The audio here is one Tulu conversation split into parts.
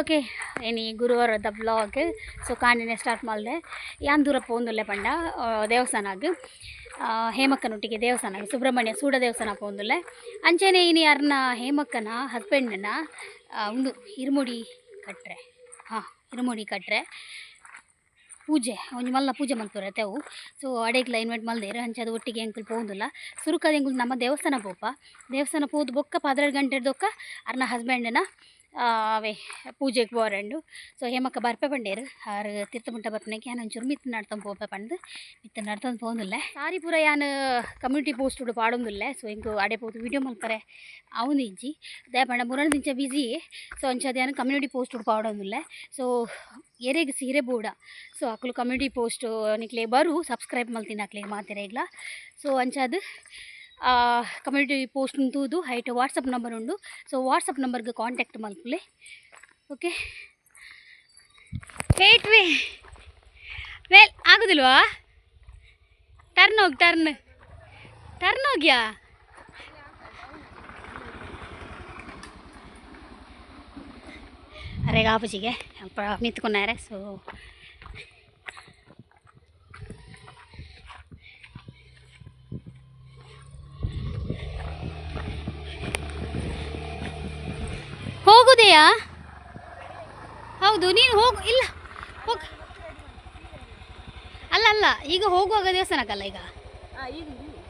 ಓಕೆ ಇನಿ ಗುರುವಾರದ ಬ್ಲಾಗ್ ಸೊ ಕಾಂಡೆನೆ ಸ್ಟಾರ್ಟ್ ಮಾಡಿದೆ ಯಾನ್ ದೂರ ಪೋಂದುಲ್ಲೆ ಪಂಡ ದೇವಸ್ಥಾನಗ್ ಹೇಮಕ್ಕನೊಟ್ಟಿಗೆ ದೇವಸ್ಥಾನ ಸುಬ್ರಹ್ಮಣ್ಯ ಸೂಡ ದೇವಸ್ಥಾನ ಪೋಂದುಲ್ಲೆ ಅಂಚನೆ ಇನಿ ಅರ್ನ ಹೇಮಕ್ಕನ ಹಸ್ಬೆಂಡ್ನ ಉಂದು ಇರುಮುಡಿ ಕಟ್ರೆ ಹಾಂ ಇರುಮುಡಿ ಕಟ್ರೆ ಪೂಜೆ ಒಂಜಿ ಮಲ್ಲ ಪೂಜೆ ಮಲ್ಪುರ ತೆವು ಸೊ ಅಡೆಗ್ಲ ಇನ್ವೈಟ್ ಮಲ್ದೇರು ಅಂಚ ಅದು ಒಟ್ಟಿಗೆ ಎಂಕುಲು ಪೋಂದುಲ್ಲ ಸುರುಕದ ಎಂಕುಲು ನಮ್ಮ ದೇವಸ್ಥಾನ ಪೋಪ ದೇವಸ್ಥಾನ ಪೋದು ಬೊಕ್ಕ 12 ಗಂಟೆ ದೊಕ್ಕ ಅರ್ನ ಹಸ್ಬೆಂಡ್ನ ಅವೇ ಪೂಜೆಗೆ ಬೋರಂಡು ಸೊ ಹೇಮಕ್ಕ ಬರ್ಪೆ ಪಂಡೇರು ಆರು ತಿರ್ತಮುಂಟ ಬರ್ಪನೆಗೆ ಯಾನ್ ಒಂಚೂರು ಮಿತ್ತು ನಡ್ತೊಂದು ಪೋಪೆ ಪಂದು ಮಿತ್ತು ನಡ್ತೊಂದು ಪೋಂದುಲ್ಲೆ ಸಾರಿ ಪೂರ ಯಾನ್ ಕಮ್ಯುನಿಟಿ ಪೋಸ್ಟ್ ಪಾಡೊಂದುಲ್ಲೆ ಸೊ ಎಂಕು ಅಡೆ ಪೋದು ವೀಡಿಯೋ ಮಲ್ಪರೆ ಅವನು ಇಜ್ಜಿ ದಾಯೆ ಪಂಡ ಮುರಣ ದಿಂಚ ಬಿಸಿ ಸೊ ಅಂಚಾದ್ ಯಾನ್ ಕಮ್ಯುನಿಟಿ ಪೋಸ್ಟ್ ಪಾಡೊಂದುಲ್ಲೆ ಸೊ ಎರೆಗ್ ಸೀರೆ ಬೋಡ ಸೊ ಅಕುಲು ಕಮ್ಯುನಿಟಿ ಪೋಸ್ಟ್ ನಿಕ್ಲೆ ಬರು ಸಬ್ಸ್ಕ್ರೈಬ್ ಮಲ್ತಿನ ಅಕ್ಲೆಗ್ ಮಾತೆರೆಗ್ಲ ಸೊ ಅಂಚಾದ್ ಕಮ್ಯುನಿಟಿ ಪೋಸ್ಟ್ ತೂದು height WhatsApp number ಉಂಡು ಸೊ ವಾಟ್ಸಪ್ ನಂಬರ್ಗೆ ಕಾಂಟ್ಯಾಕ್ಟ್ ಮಲ್ಪುಲೆ ಓಕೆ ವೇಟ್ ವೇ ವೇಲ್ ಆಗೋದಿಲ್ವಾ ಟರ್ನ್ ಹೋಗಿ ಟರ್ನ್ ಟರ್ನ್ ಹೋಗ್ಯಾ ಅರೆ ಆಪುಜಿಗೆ ಅಲ್ಪ ಮಿತ್ಕೊನ್ನಾರೆ ಸೊ ಹೋಗುದೆಯಾ? ಹೌದು ನೀನು ಹೋಗು, ಇಲ್ಲ ಹೋಗ, ಅಲ್ಲ ಅಲ್ಲ ಈಗ ಹೋಗುವಾಗ ದೇವಸ್ಥಾನಕ್ಕಲ್ಲ ಈಗ.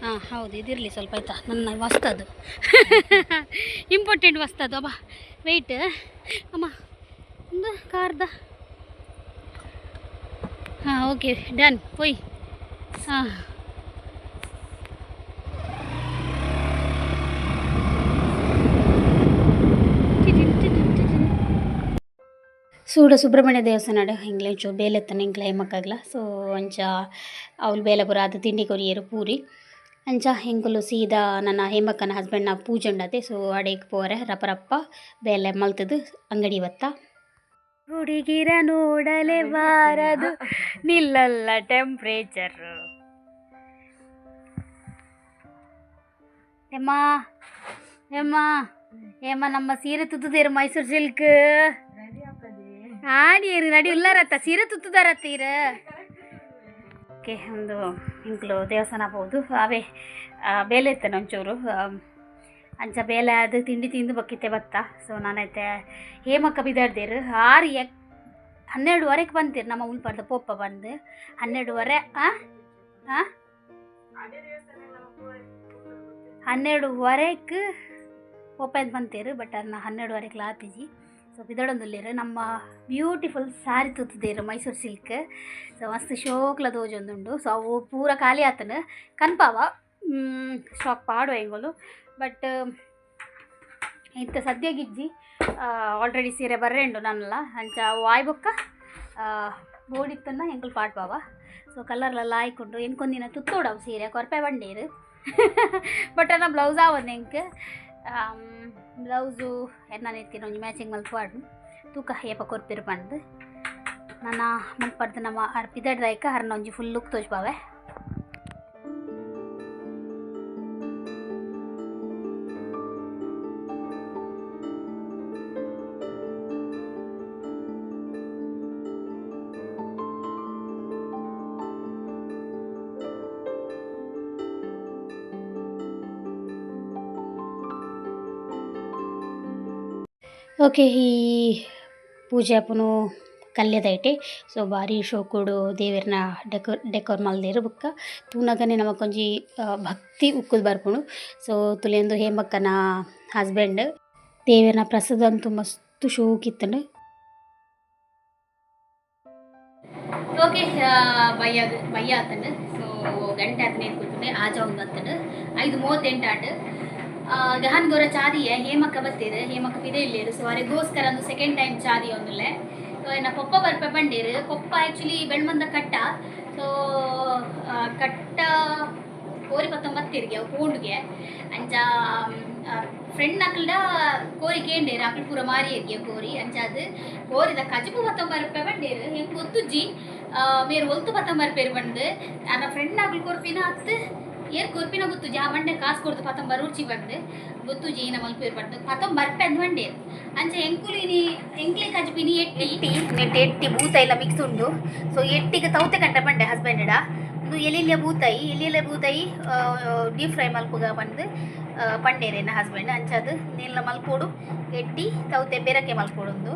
ಹಾಂ ಹೌದು ಇದಿರಲಿ ಸ್ವಲ್ಪ ಆಯಿತಾ, ನನ್ನ ವಸ್ತದು ಇಂಪಾರ್ಟೆಂಟ್ ವಸ್ತದು ಅಬ್ಬ ವೆಯ್ಟ್ ಅಮ್ಮ ಒಂದು ಕಾರ್ದ. ಹಾಂ ಓಕೆ ಡನ್ ಪೊಯ್. ಹಾಂ ಸೂಡ ಸುಬ್ರಹ್ಮಣ್ಯ ದೇವಸ್ಥಾನ ಎಂಕ್ಲೆ ಒಂಚೂರು ಬೇಲೆ ಎಂಕ್ಲೆ ಹೇಮಕ್ಕಾಗ್ಲ ಸೊ ಅಂಚ ಅವ್ಲು ಬೇಲೆ ಪೂರ ಅದು ತಿಂಡಿ ಕೊರಿಯೆರು ಪೂರಿ ಅಂಚ ಎಂಕುಲು ಸೀದಾ ನನ್ನ ಹೇಮಕ್ಕನ ಹಸ್ಬೆಂಡ್ನ ಪೂಜೆ ಉಂಡತೆ ಸೊ ಅಡೆಗ್ ಪೋರೆ ರಪ ರಪ್ಪ ಬೇಲೆ ಮಲ್ತದು ಅಂಗಡಿ ಬತ್ತ. ಹುಡುಗಿರ ನೋಡಲೇಬಾರದು ನಿಲ್ಲಲ್ಲ ಟೆಂಪ್ರೇಚರ್. ಹೇಮ್ಮ ಹೇಮ್ಮ ಹೇಮ್ಮ ನಮ್ಮ ಸೀರೆ ತುತ್ತುದೇರು ಮೈಸೂರು ಸಿಲ್ಕ್ ಆಡಿಯರು ನಡಿ ಉಲ್ಲಾರತ್ತ ಸೀರೆ ತುತ್ತುದಾರತ್ತ ಈರ. ಓಕೆ ಒಂದು ಎಂಕ್ಲು ದೇವಸ್ಥಾನ ಪೋದು ಅವೇ ಬೇಲೆ ಇತ್ತನ ಒಂಚೂರು ಅಂಚ ಬೇಲೆ ಅದು ತಿಂಡಿ ತಿಂದು ಬಕ್ಕಿತ್ತೆ ಬತ್ತ. ಸೊ ನಾನೈತೆ ಹೇಮಕ್ಕ ಬಿದಾಡ್ದೇರು 6 12:30ಕ್ಕೆ ಬಂತೀರಿ ನಮ್ಮ ಉಲ್ಪರ್ದ ಪೋಪ ಬಂದು 12:30 ಹಾಂ 12:30ಕ್ಕೆ ಪೋಪ ಅಂತ ಬಂತೀರು ಬಟ್ ಅದನ್ನ 12:30ಕ್ಕೆ ಆತಿಜಿ. ಸೊ ಬಿದಡೊಂದುಲ್ಲೇರು ನಮ್ಮ ಬ್ಯೂಟಿಫುಲ್ ಸ್ಯಾರಿ ತುತ್ತುದೇರು ಮೈಸೂರು ಸಿಲ್ಕ್ ಸೊ ಮಸ್ತ್ ಶೋಕ್ಲ ತೋಜೊಂದುಂಡು. ಸೊ ಅವು ಪೂರ ಖಾಲಿ ಆತನ ಕನ್ಪಾವ ಸ್ಟಾಕ್ ಪಾಡುವ ಎಂಗುಲು ಬಟ್ ಇಂಥ ಸದ್ಯಗಿಜ್ಜಿ ಆಲ್ರೆಡಿ ಸೀರೆ ಬರ್ರೆಂಡು ನನ್ನಲ್ಲ ಅಂಚ ಅವು ಬೊಕ್ಕ ಬೋಡಿತ್ತನ್ನ ಎಂಕುಲು ಪಾಡ್ಪಾವ. ಸೊ ಕಲರ್ಲೆಲ್ಲ ಆಯ್ಕೊಂಡು ಎಂಕೊಂದಿನ ತುತ್ತೋಡವು ಸೀರೆ ಕೊರ್ಪೆ ಬಂಡೇರು ಬಟ್ ಅನ್ನ ಬ್ಲೌಸ್ ಆವೊಂದು ಎಂಕ್ ಬ್ಲೌಸು ಎನ್ನ ಇತ್ತೀನಿ ಒಂಜಿ ಮ್ಯಾಚಿಂಗ್ ಮಲ್ಪಾಡು ತೂಕ ಏಪ ಕೊರ್ಪಿರು ಪಂದ್ ನನ್ನ ಮಲ್ಪಡ್ದು ನಮ್ಮ ಅರ್ ಪಿದಡ್ದಾಯ್ಕ ಅರ್ನ ಒಂಜಿ ಫುಲ್ ಲುಕ್ ತೋಜ್ಪಾವೆ. ಓಕೆ ಈ ಪೂಜೆ ಆಪುನು ಕಲ್ಯದೈಟೆ ಸೊ ಭಾರಿ ಶೋಕುಡು ದೇವೆರ್ನ ಡೆಕೋರ್ ಮಲ್ದೇರು ಬೊಕ್ಕ ತೂನಗನೆ ನಮಕೊಂಜಿ ಭಕ್ತಿ ಉಕ್ಕುದು ಬರ್ಪುಂಡು. ಸೊ ತುಲಿಯೊಂದು ಹೇಮಕ್ಕನ ಹಸ್ಬೆಂಡ್ ದೇವೆರ್ನ ಪ್ರಸಾದ ಅಂತೂ ಮಸ್ತ್ ಶೋಕಿತ್ತುಂಡು. ಓಕೆ ಬಯ್ಯ ಬಯ್ಯ ಆತಂಡು ಸೊ ಗಂಟೆ ಆತನೇ ಕೂತುಂಡೆ ಆಜ ಒಂದು ಬತ್ತಂಡು 5:38 ಆಟ ಗಹನ್ ಗೊರ ಚಾದಿಯೆ ಹೇಮಕ್ಕ ಬತ್ತೀರು ಹೇಮಕ್ಕ ಪಿದೆ ಇಲ್ಲೇರು ಸೊ ಅರೆಗೋಸ್ಕರ ಒಂದು ಸೆಕೆಂಡ್ ಟೈಮ್ ಚಾದಿ ಒಂದುಲ್ಲೆ. ಸೊ ಎನ್ನ ಪೊಪ್ಪ ಬರ್ಪೆ ಬಂಡೇರು ಪೊಪ್ಪ ಆ್ಯಕ್ಚುಲಿ ಬೆಳ್ಮಂದ ಕಟ್ಟ ಸೊ ಕಟ್ಟ ಕೋರಿ ಪತ್ತೊಂಬತ್ತಿರಿಗೆ ಅವು ಪೋಂಡುಗೆ ಅಂಚ ಫ್ರೆಂಡ್ ಅಕ್ಲ್ಡ ಕೋರಿ ಕೇಂಡೇರು ಅಕ್ಲು ಪೂರ ಮಾರಿಯರ್ಗೆ ಕೋರಿ ಅಂಚ ಅದು ಕೋರಿದ ಕಜಿಪು ಪತ್ತೊಂಬತ್ತು ಬಂಡೇರು ಹೆಂಗೆ ಗೊತ್ತುಜ್ಜಿ ಮೇರು ಒಲ್ತು ಪತ್ತೊಂಬತ್ತು ಪೇರು ಬಂದು ನನ್ನ ಫ್ರೆಂಡ್ ಅಕ್ಲು ಕೊರ್ಪಿನ ಅತ್ತು ಏರ್ ಕೊರ್ಪಿನ ಗೊತ್ತುಜಿ ಆ ಮಂಡೆ ಕಾಸು ಕೊಡ್ದು ಪತಂ ಬರುರ್ಚಿ ಬಂದು ಗೊತ್ತುಜಿ ಏನ ಮಲ್ಪೇರು ಪಡ್ದು ಪತಂ ಬರ್ಪೆ ಅಂದ್ ಮಂಡೇರು. ಅಂಚೆ ಎಂಕುಲು ಇನಿ ಎಂಕ್ಲೆ ಕಜ್ಪಿನಿ ಎಟ್ಟಿ ಎಟ್ಟಿ ನೆಟ್ ಎಟ್ಟಿ ಬೂತ ಎಲ್ಲ ಮಿಕ್ಸ್ ಉಂಡು. ಸೊ ಎಟ್ಟಿಗೆ ತೌತೆ ಕಂಡ ಪಂಡೆ ಹಸ್ಬೆಂಡ್ ಉಂದು ಎಲಿಲ್ಲ ಬೂತಾಯಿ ಎಲಿಲ್ಲ ಬೂತಾಯಿ ಡೀಪ್ ಫ್ರೈ ಮಲ್ಪುಗ ಪಂದ್ ಪಂಡೇರು ಎನ್ನ ಹಸ್ಬೆಂಡ್. ಅಂಚಾದ್ ನೀರ್ಲ ಮಲ್ಪೋಡು ಎಟ್ಟಿ ತೌತೆ ಬೆರಕೆ ಮಲ್ಪೋಡು.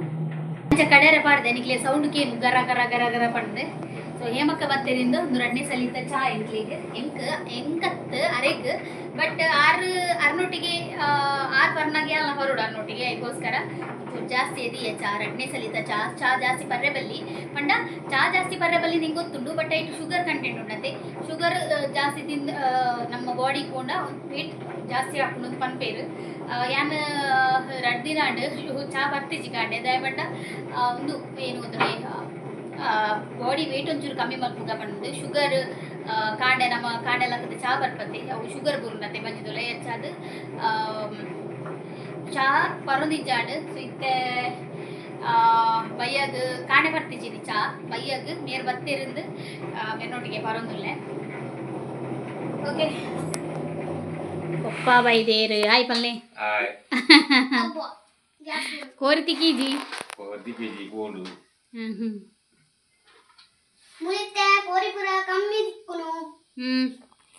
ಅಂಚ ಕಡೆರೆ ಪಾಡ್ದೆ ನಿಕ್ಲೆ ಸೌಂಡ್ ಕೇನು ಗರ ಗರ ಗರ ಗರ ಪಂಡ್. ಸೊ ಹೇಮಕ್ಕ ಬತ್ತೆರಿಂದ ಒಂದು ರಡ್ನೇ ಸಲಿತ ಚಾ ಎಂಕ್ಲೆಗ್ ಎಂಕ್ ಎಂಕತ್ ಅರೆಗ್ ಬಟ್ ಆರು ಅರ್ನೊಟ್ಟಿಗೆ ಆರು ಪರ್ನಾಗೆ ಅಲ್ಲ ಹೊರಡು ಅರ್ನೊಟ್ಟಿಗೆ ಅದಕ್ಕೋಸ್ಕರ ಜಾಸ್ತಿ ಎದಿಯ ಚಾ ರಡ್ನೇ ಸಲಿತ ಚಾ ಚಾ ಜಾಸ್ತಿ ಪರ್ರೆ ಬಲ್ಲಿ ಪಂಡ ಚಾ ಜಾಸ್ತಿ ಪರ್ರೆ ಬಲ್ಲಿ ನಿಂಗೆ ಗೊತ್ತುಂಡು. ಬಟ್ ಐಟ್ ಶುಗರ್ ಕಂಟೆಂಟ್ ಉಂಡತೆ ಶುಗರ್ ಜಾಸ್ತಿ ತಿಂದ ನಮ್ಮ ಬಾಡಿ ಪೋಂಡ ವೇಟ್ ಜಾಸ್ತಿ ಆಪುಂಡು ಪನ್ಪೇರು. ಯಾನ್ ರಡ್ಡ್ ದಿನ ಆಂಡ್ ಚಾ ಬರ್ತಿಜಿ ಕಾಂಡೆ ದಾಯೆ ಪಂಡ ಉಂದು ಏನು ಗೊತ್ತುಂಡೆ ಬಾಡಿ ವೇಟ್ ಒಂಚೂರು ಕಮ್ಮಿ ಮಲ್ಪುಗ ಪಂದ್ ಶುಗರ್ ಕಾಂಡೆ ನಮ್ಮ ಕಾಂಡೆ ಲಕ್ಕದ ಚಾ ಬರ್ಪತೆ ಅವು ಶುಗರ್ ಬುರುಂಡತೆ ಬಂಜಿದೊಲೆ ಹೆಚ್ಚಾದ್ ಚಾ ಪರೊಂದಿಜ್ಜಾಂಡ್. ಸೊ ಇತ್ತೆ ಬಯ್ಯಗ್ ಕಾಂಡೆ ಬರ್ತಿಜಿನಿ ಚಾ ಬಯ್ಯಗ್ ಮೇರ್ ಬತ್ತಿರಿಂದ ಮೆನ್ನೊಟ್ಟಿಗೆ ಪರೊಂದುಲ್ಲೆ. ಓಕೆ ಪಪ್ಪ ಬೈದೇರು ಆಯ್ ಪಲ್ಲೆ. ಆಯ್. ಕೋರಿತಿ ಕೀಜಿ. ಕೋರಿ ಕೆಜಿ ಬೋಂಡು. ಹ್ಮ್ ಹ್ಮ್. ಮುಳಿತೆ ಕೋರಿಪುರ ಕಮ್ಮಿ ದಿಕ್ಕುನು.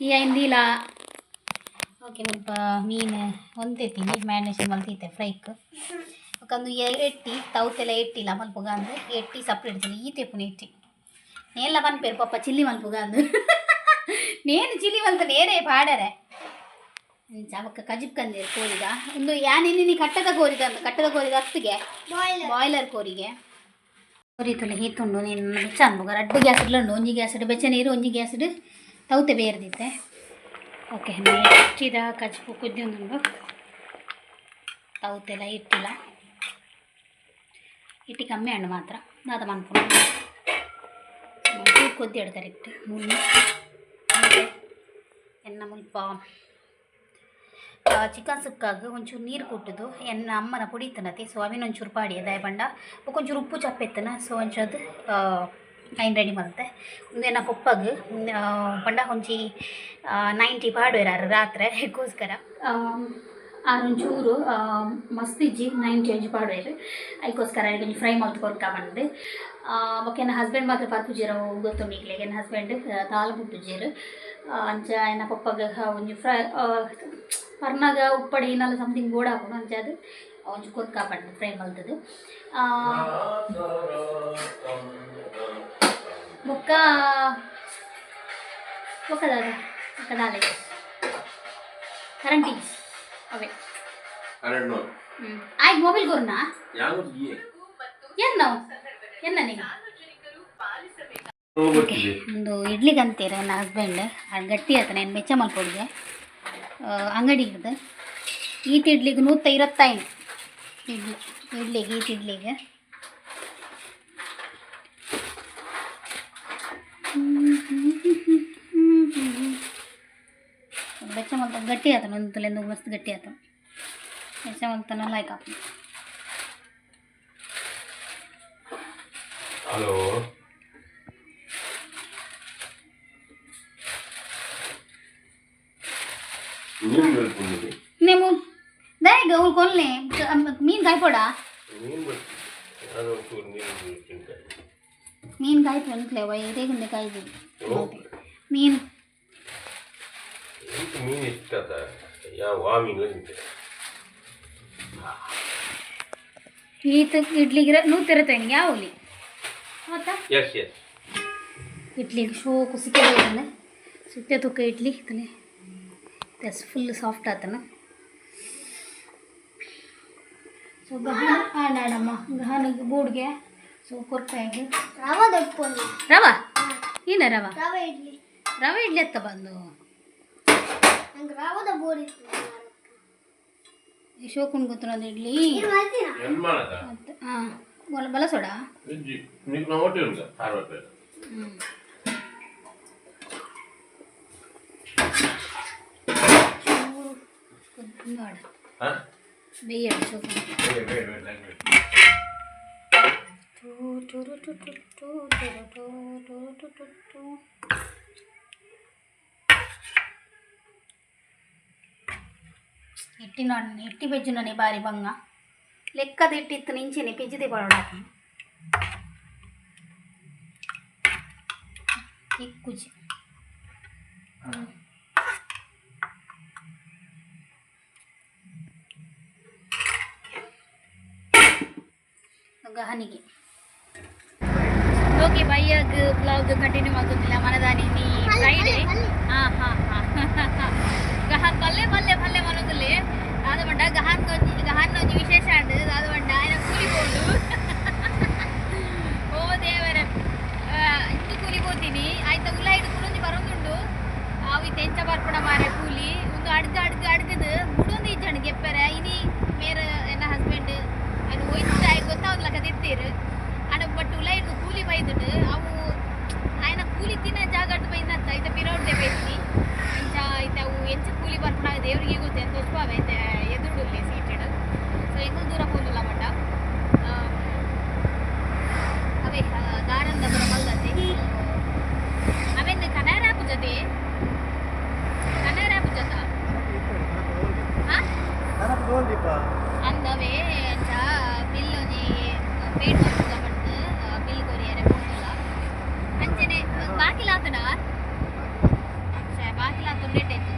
ಈ ಐಂದಿಲ. ಓಕೆ ಮುಲ್ಪ ಮೀನು ಒಂತೆತ್ತೀನಿ ಮ್ಯಾರಿನೇಷನ್ ಮಲ್ತಿತ್ತೆ ಫ್ರೈಕ್ ಒಂದು ಎಟ್ಟಿ ತೌತೆಲ್ಲ ಎಟ್ಟಿಲ್ಲ ಮಲ್ಪುಗ ಅಂದು ಎಟ್ಟಿ ಸಪ್ರೇಟ್ ಈ ತೆಪ್ಪುನ ಎಟ್ಟಿ ನೇಲ್ಲ ಪನ್ಪೇರು ಪಪ್ಪ ಚಿಲ್ಲಿ ಮಲ್ಪುಗ ಅಂದು ನೇನು ಚಿಲ್ಲಿ ಮಲ್ತ ನೇರೇ ಪಾಡರೆ. ಬೊಕ್ಕ ಕಜಿಪ್ ಕಂದೇರು ಕೋರಿದ ಒಂದು ಯಾನಿನಿ ಕಟ್ಟದ ಕೋರಿದ ಅಂದು ಕಟ್ಟದ ಕೋರಿದ ಅತ್ತಿಗೆ. ಬಾಯ್ಲರ್. ಬಾಯ್ಲರ್ ಕೋರಿಗೆ ಕೋರಿ ತುಲೆ ಹೀತುಂಡು ನೀನು ಬೆಚ್ಚ ಅನ್ಬೋಗ ರಡ್ಡು ಗ್ಯಾಸ್ ಉಂಡು ಒಂಜಿ ಗ್ಯಾಸ್ ಬೆಚ್ಚ ನೀರು ಒಂಜಿ ಗ್ಯಾಸ್ ತೌತೆ ಬೇರ್ದಿತ್ತೆ. ಓಕೆ ಎಟ್ಟಿದ ಕಜ್ಪು ಕುದ್ದಿಂದುಂಡು ತೌತೆಲ್ಲ ಇಟ್ಟಿಲ್ಲ ಇಟ್ಟಿ ಕಮ್ಮಿ ಹಣ್ಣು ಮಾತ್ರ ದಾದ ಮನ್ಪುಂಡು ಕೊದ್ದಿಡು ಕರೆಕ್ಟ್ ಮುಳ್ಳು ಎನ್ನ ಮುಲ್ಪ ಚಿಕನ್ ಸುಕ್ಕಾಗ ಒಂಚೂರು ನೀರು ಕೊಟ್ಟುದು ಎನ್ನ ಅಮ್ಮನ ಪುಡಿ ಇತ್ತನತೆ. ಸೊ ಅವಿನ ಒಂಚೂರು ಪಾಡಿ ದಾಯ ಪಂಡ ಬೊಕ ಒಂಚೂರು ಉಪ್ಪು ಚಪ್ಪೆತ್ತನ. ಸೊ ಒಂಚೂರು ಅದು ಐನ್ ರೆಡಿ ಮಲ್ತೆ. ಉಂದು ಎನ್ನ ಪೊಪ್ಪಗ್ ಪಂಡ ಒಂಜಿ 90 ಪಾಡುವೆರ್ ರಾತ್ರೆ ಗೋಸ್ಕರ ಆರ್ ಒಂಚೂರು ಮಸ್ತ್ ಇಜ್ಜಿ 90 ಒಂಜಿ ಪಾಡುವೆರ್ ಐಕೋಸ್ಕರ ಒಂಜಿ ಫ್ರೈ ಮಲ್ತ್ ಕೊರ್ಕ ಪಂದ್. ಬೊಕ್ಕ ಎನ್ನ ಹಸ್ಬೆಂಡ್ ಮಾತ್ರ ಪರ್ಪುಜೆರ್ ಗೊತ್ತುಂಡು ನಿಕ್ಲೆಗ್ ಎನ್ನ ಹಸ್ಬೆಂಡ್ ದಾಲ ಮುಟ್ಟುಜೆರ್. ಅಂಚ ಎನ್ನ ಪೊಪ್ಪಗ್ ಒಂಜಿ ಫ್ರೈ ಪರ್ನಾಗ ಉಪ್ಪಡ್ ಏನಾಲ ಸಮಥಿಂಗ್ ಬೋಡ ಆಪುಂಡು ಅಂಚ ಅದು ಒಂಜಿ ಕೊರ್ಕ ಪಂದ್ ಫ್ರೈ ಮಲ್ತುದು. ಬೊಕ್ಕ ಬೊಕ್ಕ ದಾದ ಬೊಕ್ಕ ದಾಲೆ ಕರೆಂಟ್ ಇಜ್ಜಿ ಅವೇ. Current no. ಆಯ್ತು ಮೊಬೈಲ್ ಕೊರ್ನಾ. ಯಾವುದು ಈ ಎನ್ನ ಎನ್ನ ನೀವು ಗೊತ್ತಿದೆ. ಒಂದು ಇಡ್ಲಿಗೆ ಅಂತೀರ ನನ್ನ ಹಸ್ಬೆಂಡ್ ಅದು ಗಟ್ಟಿ ಆಯ್ತು ನಾನು ಮೆಚ್ಚ ಮಲ್ಪೊಡಿಗೆ ಅಂಗಡಿ ಇಡ್ದು ಈತ ಇಡ್ಲಿಗೆ 125 ಇಡ್ಲಿ ಇಡ್ಲಿಗೆ ಈತ ಇಡ್ಲಿಗೆ. ಬೆಚ್ಚ ಮಲ್ತ ಗಟ್ಟಿ ಆತನ ಒಂದು ತಲೆ ಮಸ್ತ್ ಗಟ್ಟಿ ಆತ ಬೆಚ್ಚ ಮಲ್ತನ ಲೈಕ್ ಆಪುಂಡು. ಹಲೋ ಮೀನು ಬೆಳ್ಪುಂಡು. ನೀವು ದಾಯಗ ಅವ್ರು ಕೊಲ್ಲೆ ಮೀನು ಕಾಯ್ಪೋಡ. ಮೀನು ಬೆಳ್ಪು ನಾನು ಒಂಚೂರು ನೀರು ತಿಂತೇನೆ. ಮೀನು ಕಾಯ್ತು ಅಂತಲೇ ಇದೇ ಕಾಯ್ದು ಮೀನು. ಎಂತ ಮೀನು ಇಷ್ಟ ಯಾವ ಆ ಮೀನು ತಿಂತೇನೆ. ಈತ ಇಡ್ಲಿಗೆ 125 ಯಾವಲಿ ಮತ್ತ. Yes yes. ಇಡ್ಲಿಗೆ ಶೋಕು ಸಿಕ್ಕೇ ಸುತ್ತೆ ತುಕ್ಕ ಇಡ್ಲಿ ತಲೆ ದಸ್ ಫುಲ್ ಸಾಫ್ಟ್ ಆತನ. ಸೊ ಗಹನ ಆಡಾಡಮ್ಮ ಗಹನಗೆ ಬೋಡ್ಗೆ ಸೊ ಕೊರ್ಪಾಯಿಗೆ. ರವ ದೊಡ್ಡ. ರವ ಏನ ರವ? ರವೆ ಇಡ್ಲಿ. ರವೆ ಇಡ್ಲಿ ಎತ್ತ ಬಂದು. ನಂಗೆ ರವದ ಬೋರ್ ಇತ್ತು. ಶೋಕುಂಡು ಗೊತ್ತಿರೋದು ಇಡ್ಲಿ. ಇದು ಮಾಡ್ತೀನಾ? ಏನು ಮಾಡದ? ಮತ್ತು ಹಾಂ ಬಲ ಬಲಸೋಡ. ಇಜ್ಜಿ ನೀನು ನಾವು ಹೊಟ್ಟೆ ಉಂಟು ಸಾರ್ವತ್ರಿಕ. ಹ್ಞೂ ನೋಡು. ಹಾಂ. ಬೇಯಡು ಶೋಕು. ಬೇಡ ಬೇಡ ಬೇಡ ಬೇಡ. ಟೂ ಟುರು ಟು ಟು ಟು ಟುರು ಟು ಟುರು ಟು ಟು ಟು. ಇಟ್ಟಿನ ಇಟ್ಟಿ ಪೆಜ್ಜುನನೆ ಬಾರಿ ಬಂಗ ಲೆಕ್ಕದ ಇಟ್ಟಿತ್ತು ನಿಂಚೆನೆ ಪೆಜ್ಜಿದೆ ಬರೋಡಾಕಿ ಇಕ್ಕುಜಿ. ಗಹನಿಗೆ. ಓಕೆ, ಬೈಯಾಗ ಬ್ಲಾಗ್ ಕಂಟಿನ್ಯೂ ಆಗೋದಿಲ್ಲ ಮನದಾನಿ. ನೀ ಫ್ರೈಡೆ. ಹಾಂ ಹಾಂ ಹಾಂ, ಗಹನ್ ಪಲ್ಲೆ ಪಲ್ಲೆ ಪಲ್ಲೆ ಮನೋದಿಲ್ಲ. ಅದು ಬಂಡ ಗಹಾನ್ ಗಹಾನ್ ಒಂಜಿ ವಿಶೇಷ ಅಂಡ್ ಅದು ಬಂಡ ಆಯ್ನ ಕೂಲಿ ಪೋಂಡು. ಓ ದೇವರೇ, ಇಂದು ಕೂಲಿ ಪೋತೀನಿ ಆಯ್ತ. ಉಲ್ಲ ಹಿಡ್ದು ಕುಡೊಂಜಿ ಬರೋದುಂಡು. ಅವು ಇತ್ತೆ ಎಂಚ ಬರ್ಪುಣ ಮಾರೆ ಕೂಲಿ. ಒಂದು ಅಡ್ಗ ಅಡ್ಗ ಅಡ್ಗದು ಬುಡೊಂದು ಇಜ್ಜಂಡ್ ಗೆಪ್ಪೆರೆ. ಇನಿ ಮೇರ್ ಎನ್ನ ಹಸ್ಬೆಂಡ್ ಅಯ್ನ ಒಯ್ತು ಆಯ್ ಗೊತ್ತಾವದ್ಲಕ ದಿತ್ತೀರು ಅಣ್ಣ. ಬಟ್ ಉಲ್ಲ ಹಿಡ್ದು ಕೂಲಿ ಬೈದುಂಡು. ಅವು ಆಯ್ನ ಕೂಲಿ ತಿನ್ನ ಜಾಗಡ್ದು ಬೈದ್ನತ್ತ ಐತ ಪಿರೌಡ್ಡೆ ಬೈತೀನಿ. ಎಂಚ ಐತೆ ಅವು, ಎಂಚ ಕೂಲಿ ಬರ್ಪುಣ ದೇವ್ರಿಗೆ ಗೊತ್ತೆ. ಅಂತ ತೋಚ್ಪಾವೆ ಐತೆ ಎದುರುಡುಲ್ಲೆ ಸೀಟೆಡ್. ಸೊ ಎಂಕುಲು ದೂರ ಪೋಂದುಲ್ಲ ಬಟ್ಟ ಅವೇ ದಾರಂದ ಪೂರ ಮಲ್ದತೆ. ಅವೆನ್ ಕನಾರ ಪೂಜತೆ, ಕನಾರ ಪೂಜತ. ಹಾ, ಅಂದವೇ ಅಂಚ ಬಿಲ್ ಒಂಜಿ ಪೇಡ್ ಮಲ್ಪುಗ ಪಂಡ್ದ್ ಬಿಲ್ ಕೊರಿಯರೆ ಪೋಂದುಲ್ಲ. ಅಂಚನೆ ಬಾಕಿಲ್ ಆತುಂಡ? ಬಾಕಿಲ್ ಆತುಂಡ ಎಡ್ಡೆತ್ತು.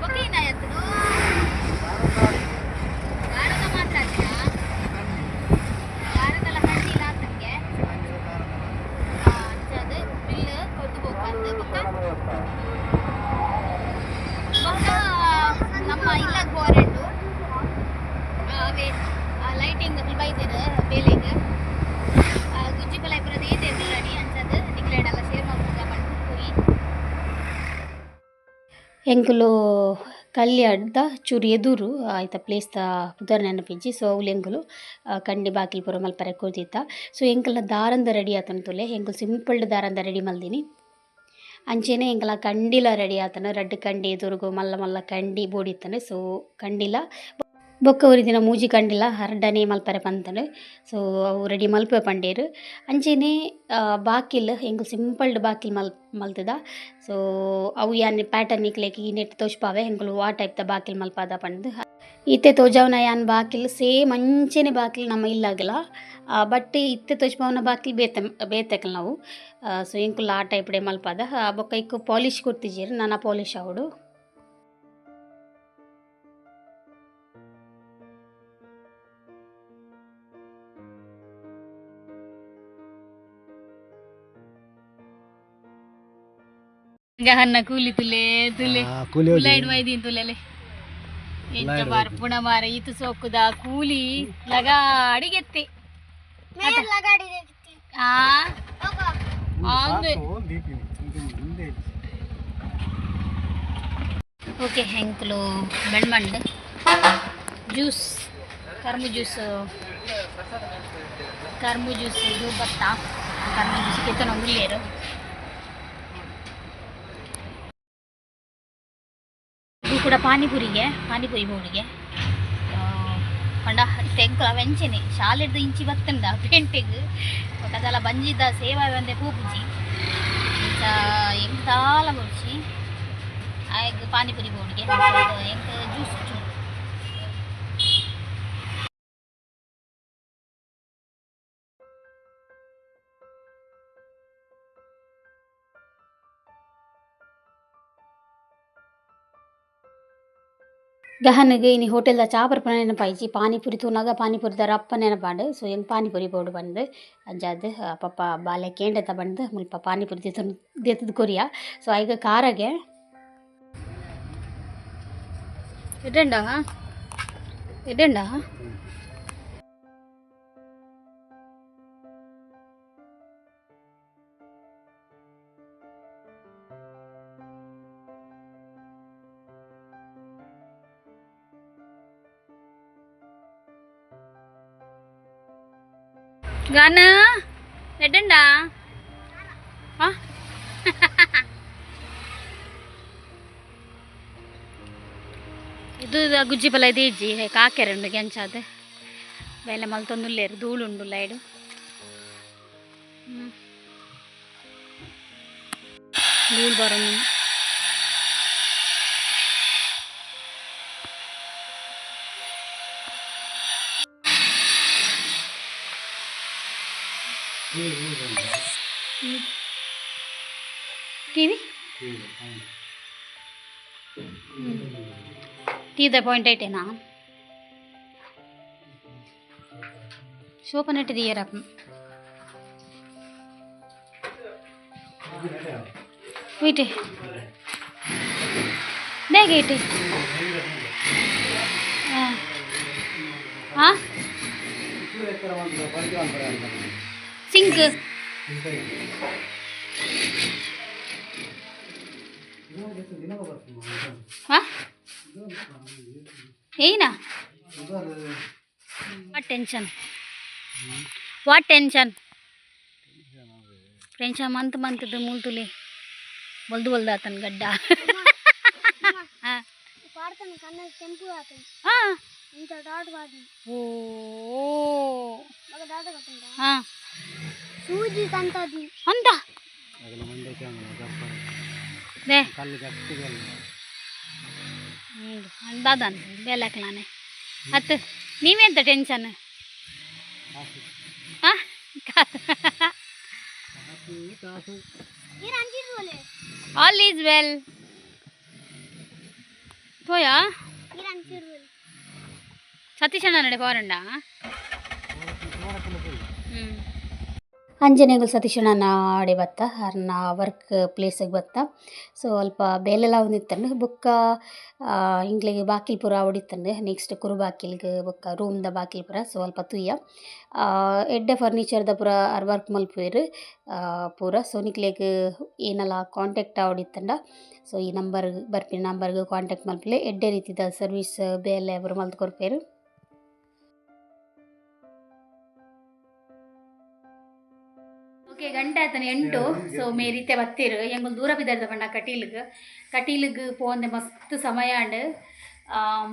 ಬೊಕ್ಕ ಏನಾಯ್ತು? ದಾರದ ಮಾತ್ರ ಆತಿನ? ದಾರದಲ್ಲ ಕಂಡಿಲ್ಲ ಆತನಿಗೆ. ಅಂಚ ಅದು ಬಿಲ್ ಕೊಟ್ಟು ಬೋಕಂದ್. ಬೊಕ್ಕ ಬೊಕ್ಕ ನಮ್ಮ ಇಲ್ಲಗ್ ಪೋರೆಂಡು. ಅವೇ ಲೈಟಿಂಗ್ ಬೈದೆರ್ ಬೇಲೆಗ್. ಗುಜ್ಜಿ ಪಲಾಯಿ ಪೂರ ದೀತೆರ್ ರೆಡಿ. ಅಂಚದ್ ನಿಕ್ಲೆಡಲ ಶೇರ್ ಮಲ್ಪುಗ ಪಂದ್ ಪೋಯಿ. ಎಂಕುಲು ಕಲ್ಯಾಡ್ದ ಚೂರು ಎದುರು ಐತ ಪ್ಲೇಸ್ದ ಪುದರ್ ನೆನಪಿಜ್ಜಿ. ಸೊ ಅವ್ಲು ಎಂಕುಲು ಕಂಡಿ ಬಾಕಿಲ್ ಪೂರ ಮಲ್ಪರೆ ಕೊರ್ದಿತ್ತ. ಸೊ ಎಂಕಲ್ನ ದಾರಂದ ರೆಡಿ ಆತನ ತೂಲೆ. ಎಂಕುಲು ಸಿಂಪಲ್ ದಾರಂದ ರೆಡಿ ಮಲ್ದಿನಿ. ಅಂಚೆನೆ ಎಂಕಲ ಕಂಡಿಲ ರೆಡಿ ಆತನ. ರಡ್ಡ್ ಕಂಡಿ ಎದುರುಗು ಮಲ್ಲ ಮಲ್ಲ ಕಂಡಿ ಬೋಡಿತ್ತನೆ. ಸೊ ಕಂಡಿಲ ಬೊಕ್ಕ ಒರಿದಿನ ಮೂಜಿ ಕಂಡಿಲ ಹರಡನೆ ಮಲ್ಪರೆ ಪಂತಂಡು. ಸೊ ಅವು ರೆಡಿ ಮಲ್ಪೆ ಪಂಡೇರು. ಅಂಚೆನೆ ಬಾಕಿಲ್ ಎಂಕುಲು ಸಿಂಪಲ್ಡ್ ಬಾಕಿಲ್ ಮಲ್ತುದ. ಸೊ ಅವು ಯಾನ್ ಪ್ಯಾಟರ್ನ್ ನಿಕ್ಲೆಗ್ ಈ ನೆಟ್ ತೋಜ್ಪಾವೆ, ಎಂಕುಲು ವಾ ಟೈಪ್ದ ಬಾಕಿಲ್ ಮಲ್ಪಾದ ಪಂದ್. ಇತ್ತೆ ತೋಜಾವುನ ಯಾನ್ ಬಾಕಿಲ್ ಸೇಮ್ ಅಂಚೆನೆ ಬಾಕಿಲ್ ನಮ್ಮ ಇಲ್ಲಗಲ. ಬಟ್ ಇತ್ತೆ ತೋಜ್ಪಾವುನ ಬಾಕಿಲ್ ಬೇತೆ ಬೇತೆಕಲ್ ನಾವು. ಸೊ ಎಂಕುಲು ಆ ಟೈಪ್ಡೆ ಮಲ್ಪಾದ. ಬೊಕ್ಕ ಇಕ್ಕು ಪಾಲಿಶ್ ಕೊರ್ತಿಜೆರ್, ನನ ಪಾಲಿಶ್ ಆವೊಡು. ಗಹನ್ನ ಕೂಲಿ ತುಲೆ ತುಲೆ. ಕೂಲಿ. ಉಲೈಡ್ ವೈದಿನ್ ತುಲೆಲೆ. ಎಂಚ ಬರ್ಪುಣ ಮಾರ ಈತು ಸೋಕುದ ಕೂಲಿ ಲಗ ಅಡಿಗೆತ್ತಿ. ಮೇಲ್ ಲಗಾಡಿ. ಆ ಆಂದೆ. ಓಕೆ, ಹೆಂಕ್ಲು ಬೆಣ್ಮಂಡ್ ಜ್ಯೂಸ್, ಕರ್ಮು ಜ್ಯೂಸ್, ಕರ್ಮು ಜ್ಯೂಸ್ ಇದು ಬತ್ತ. ಕರ್ಮು ಜ್ಯೂಸ್ ಕೆತ್ತನ ಉಲ್ಲೇರು. ಇದು ಕೂಡ ಪಾನಿಪುರಿಗೆ, ಪಾನಿಪುರಿ ಬೋರ್ಡ್ಗೆ ಪಂಡ ತೆಂಕುಲ ಅವೆಂಚೆನೆ ಶಾಲೆಡ್ದು ಇಂಚಿ ಬತ್ತಂಡ ಪೇಂಟೆಗ್. ಬೊಕ ಬಂಜಿದ ಸೇವಾ ಒಂದೆ ಪೂಪುಜಿ. ಇಂಚ ಎಂಕ್ ದಾಲ ಬೊಡ್ಚಿ, ಆಯಗ್ ಪಾನಿಪುರಿ ಬೋರ್ಡ್ಗೆ, ಎಂಕ್ ಜ್ಯೂಸ್ ಚೂರು. ಗಹನಗ್ ಇನಿ ಹೋಟೆಲ್ದ ಚಾ ಪರ್ಪುನ ನೆನಪಾಯಿಜಿ. ಪಾನಿಪುರಿ ತೂನಗ ಪಾನಿಪುರಿದ ರಪ್ಪ ನೆನಪಾಂಡ್. ಸೊ ಎಂಕ್ ಪಾನಿಪುರಿ ಬೋಡು ಪಂದ್ ಅಂಚಾದ್ ಪಪ್ಪ ಬಾಲೆ ಕೇಂಡೆತ ಪಂದ್ ಮುಲ್ಪ ಪಾನಿಪುರಿ ದೆತೊಂದು ದೆತ್ತುದು ಕೊರಿಯ. ಸೊ ಐಗ್ ಕಾರಗೆ ಎಡ್ಡೆಂಡ ಎಡ್ಡೆಂಡ. ಗಾನ ಎಡ್ಡೆಂಡ. ಆ ಇದು ಗುಜ್ಜಿ ಪಲ ಇಜ್ಜಿ ಕಾಕೆರೆ ಉಂಡು ಗೆಂಚಾದ್ ಬೇಲೆ ಮಲ್ತೊಂದುಲ್ಲೆರ್. ಧೂಳುಂಡು ಲೈಡ್. ಧೂಳು ಬರೋದು. TV ಟಿವಿದ point ಏಟೇನಾ ಶೋಪನ್ ಇಟ್ಟಿದೀಯರಪ್ಪ. ವೀಟೆ ಬೇಗ ಇಟ್ಟೆ. ಹಾಂ ಹಾಂ, ಸಿಂಕ್. ಹಾಂ, ಏನಾ? What tension, what tension? Tension month ಮಂತ್ದು ಮೂಲ್ತುಲಿ ಬಲ್ದು ಬಲ್ದು ಆತನ ಗಡ್ಡ. ಹಾಂ. ಪಾಡ್ತಾನೆ, ಕಣ್ಣ ಕೆಂಪು ಆತನ. ಹಾಂ. ಇಂಥ ಡಾಟ್ ಬಾಡಿ. ಓ. ಮಗ ಡಾಟ್ ಗೊತ್ತುಂಟಾ? ಹಾಂ. ಸೂಜಿ ಕಂತದಿ. ಅಂತ they ಅಂದಾದನ್ ಬೇಲಾಕ್ಲಾನೆ ಅತ್ತು. ನೀವೆಂತ ಟೆನ್ಷನ್? ಹಾಂ. ನೀರು ಅಂಚಿರ್ಬೋಲೆ. ಆಲ್ is well ತೋಯಾ. ನೀರು ಅಂಚಿರ್ಬೋಲೆ. ಸತೀಶಣ್ಣ ನಡೆ ಪೋರಂಡ. ಹ್ಞೂ, ಅಂಜನೇಗಳು ಸತೀಶಣ್ಣನ ಆಡೆ ಬತ್ತ, ಅರ್ನ ವರ್ಕ್ ಪ್ಲೇಸಿಗೆ ಬತ್ತ. ಸೊ ಅಲ್ಪ ಬೇಲೆಲ ಒಂದಿತ್ತಂಡು ಬೊಕ್ಕ ಇಂಕ್ಲೆಗ್ ಬಾಕಿಲ್ ಪೂರ ಆವೊಡಿತ್ತಂಡು. ನೆಕ್ಸ್ಟ್ ಕುರು ಬಾಕಿಲ್ಗ್ ಬೊಕ್ಕ ರೂಮ್ದ ಬಾಕಿಲ್ ಪೂರ. ಸೊ ಅಲ್ಪ ತೂಯ, ಎಡ್ಡೆ ಫರ್ನಿಚರ್ದ ಪೂರ ಆರ್ ವರ್ಕ್ ಮಲ್ಪುವೆರ್ ಪೂರ. ಸೊ ನಿಕ್ಲೆಗ್ ಏನಲ ಕಾಂಟ್ಯಾಕ್ಟ್ ಆವೊಡಿತ್ತಂಡ, ಸೊ ಈ ನಂಬರ್ ಬರ್ಪಿನ ನಂಬರ್ಗ್ ಕಾಂಟ್ಯಾಕ್ಟ್ ಮಲ್ಪುಲೆ. ಎಡ್ಡೆ ರೀತಿದ ಸರ್ವಿಸ್ ಬೇಲೆ ಪೂರ ಮಲ್ತ್ ಕೊರ್ಪೆರ್. ಓಕೆ, ಗಂಟೆ ಆತನ 8. ಸೊ ಮೇರಿತೆ ಬತ್ತೀರು. ಎಂಗುಲ್ ದೂರ ಬಿದ್ದಾರ್ದ ಪಂಡ ಕಟೀಲ್ಗ್. ಕಟೀಲ್ಗ್ ಪೋಂದೆ ಮಸ್ತ್ ಸಮಯ ಆಂಡ್.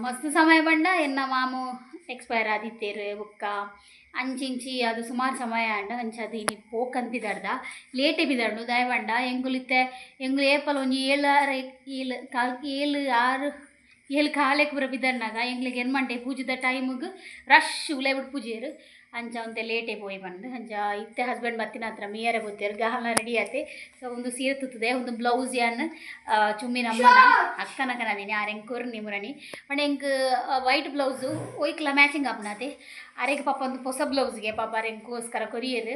ಮಸ್ತ್ ಸಮಯ ಪಂಡ ಎನ್ನ ಮಾಮು ಎಕ್ಸ್ಪೈರ್ ಆದಿತ್ತೇರು ಬೊಕ್ಕ ಅಂಚಿಂಚಿ ಅದು ಸುಮಾರು ಸಮಯ ಆಂಡ್. ಅಂಚ ಅದು ಇನಿ ಪೋಕಂದ್ ಬಿದಾರ್ದ, ಲೇಟೆ ಬಿದಾರ್ಡು. ದಾಯೆ ಪಂಡ ಎಂಗುಲ್ ಇತ್ತೆ ಎಂಗುಲ್ ಏಪಲ ಒಂಜಿ ಏಳು ಆರು ಏಳು ಕಾಲ್ ಏಳು ಆರು ಏಳು ಕಾಲೆಗ್ ಪೂರ ಬಿದರ್ನಾಗ ಎಂಗ್ಲಿಗ್ ಎನ್ಮಂಟೆ ಪೂಜೆದ ಟೈಮಿಗೆ ರಶ್ ಉಲೈ ಬಿಟ್ಟು ಪೂಜೆರು. ಅಂಚ ಒಂತೆ ಲೇಟೆ ಪೋಯಿ ಬಂದು. ಅಂಚ ಇತ್ತೆ ಹಸ್ಬೆಂಡ್ ಬತ್ತಿನ ಹತ್ರ ಮೀಯರೆ ಬೊತ್ತೇರು. ಗಹಲ ರೆಡಿ ಆತೆ. ಸೊ ಒಂದು ಸೀರೆ ತುತ್ತದೆ, ಒಂದು ಬ್ಲೌಸ್ ಯಾನ್ ಚುಮ್ಮಿನ ಅಮ್ಮನ ಅಕ್ಕನ ಕನದಿನಿ ಆರ್ ಎಂಕ್ ಕೊರ್ನಿ ಮುರಣಿ. ಪಂಡ ಎಂಕ್ ವೈಟ್ ಬ್ಲೌಸು ಒಯ್ಕ್ಲ ಮ್ಯಾಚಿಂಗ್ ಆಪುನತೆ. ಅರೆಗ್ ಪಾಪ ಒಂದು ಹೊಸ ಬ್ಲೌಸ್ಗೆ ಪಾಪ ಅರೆ ಎಂಕೋಸ್ಕರ ಕೊರಿಯರ್.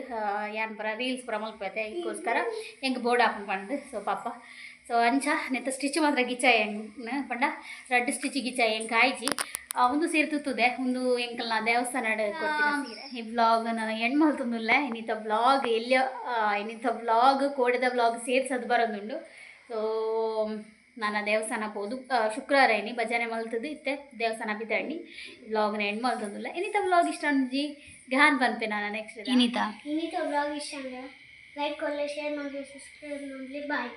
ಯಾನ್ ಪೂರ ರೀಲ್ಸ್ ಪೂರ ಮಲ್ಪೆತೆ, ಎಂಕೋಸ್ಕರ ಎಂಕ್ ಬೋರ್ಡ್ ಆಪುಂಡು ಪಂದ್. ಸೊ ಪಾಪ, ಸೊ ಅಂಚ ನೆತ್ತ ಸ್ಟಿಚ್ ಮಾತ್ರ ಗಿಚ ಎಂಕ್ ಪಂಡ ರಡ್ಡ್ ಸ್ಟಿಚ್ ಗಿಚ ಎಂಕ್ ಆಯ್ಜಿ. ಒಂದು ಸೀರೆ ತುತ್ತದೆ, ಒಂದು ಎಂಕಲ್ನ ದೇವಸ್ಥಾನ ಕೊಡ್ತೀನಿ ಸೀರೆ. ಈ ವ್ಲಾಗ್ ನಾನು ಎಂಡ್ ಮಲ್ತೊಂದುಲ್ಲೆ. ಇನ್ನಿತ ವ್ಲಾಗ್ ಎಲ್ಲಿ ಇನ್ನಿತ ವ್ಲಾಗ್ ಕೋಡೆದ ವ್ಲಾಗ್ ಸೇರ್ಸದು ಬರೋದುಂಡು. ಸೊ ನಾನು ದೇವಸ್ಥಾನ ಪೋದು ಶುಕ್ರವಾರ ಇನಿ ಭಜನೆ ಮಲ್ತದ್ದು ಇತ್ತೆ ದೇವಸ್ಥಾನ ಬಿದ್ದಾಣಿ. ವ್ಲಾಗ್ನ ಎಂಡ್ ಮಲ್ತೊಂದುಲ್ಲೆ. ಇನ್ನಿತ ವ್ಲಾಗ್ ಇಷ್ಟ ಒಂಜಿ ಗಾನ್ ಪನ್ಪೆ ನಾನು ನೆಕ್ಸ್ಟ್. ಇನ್ನಿತ ಇನ್ನಿತ ಬ್ಲಾಗ್ ಇಷ್ಟ ಅಂದ್ರೆ ಲೈಕ್ ಕೊರ್ಲೆ, ಶೇರ್ ಮಾಡಿ, ಸಬ್ಸ್ಕ್ರೈಬ್ ಮಾಡಲಿ. ಬಾಯ್.